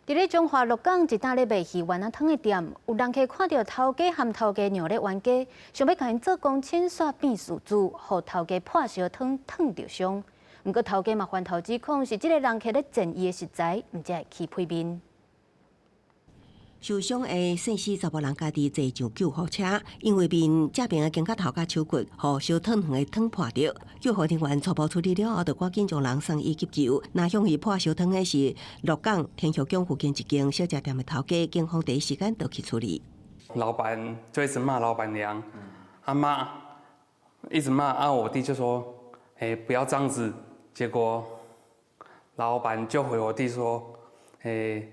佇咧彰化鹿港一搭咧賣魚丸仔湯的店，有人客看著頭家和頭家娘咧冤家，想欲共𪜶做公親，煞變事主，予頭家潑燒湯燙著傷。毋過頭家嘛反頭指控是這个人客咧賤伊的食材，毋才會起屁面。受傷的姓施查埔人家己坐上救護車，因為面正邊的肩胛頭佮手骨，予燒燙圓的湯潑著。救護人員初步處理了後，就趕緊將人送醫急救。若向伊潑燒湯的是鹿港天后宮附近一間小食店的頭家，警方第一時間就去處理。老闆就一直罵老闆娘，啊罵，一直罵，啊我弟就說，欸，不要這樣子。結果老闆就回我弟說，欸，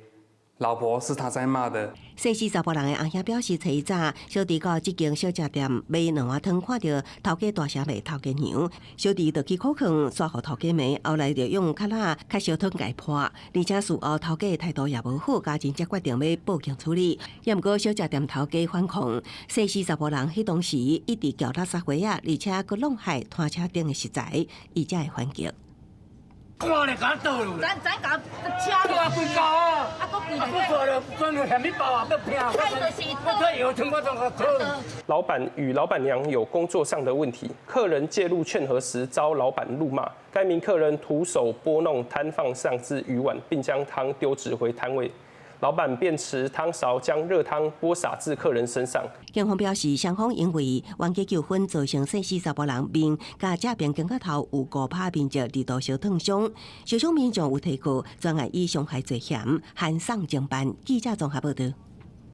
老婆是他在罵的。姓施查埔人的阿兄表示，初一早小弟到這間小食店買兩碗湯，看著頭家大聲罵頭家娘，小弟就去苦勸，煞予頭家罵，後來就用跤仔較燒湯共潑，而且事後頭家的態度也無好，家人才決定欲報警處理。也毋過小食店頭家反控，姓施查埔人彼當時一直撬垃圾貨仔，而且閣弄害攤車頂的食材，伊才會反擊。看咧，共倒落。咱咱共車。啊，規高啊！啊，閣規啊，閣做了，專門蝦米包啊，欲拼。我睇藥湯我總較好。老闆與老闆娘有工作上的問題，客人介入勸和時遭老闆怒罵。該名客人徒手撥弄攤放上之魚碗，並將湯丟擲回攤位。老闆便持湯勺將熱湯潑灑至客人身上。警方表示，雙方因為冤家糾紛造成姓施查埔人面佮正邊肩胛頭有5趴面積二度燒燙傷，受傷民眾有提告，專案以傷害罪嫌函送偵辦。記者綜合報道。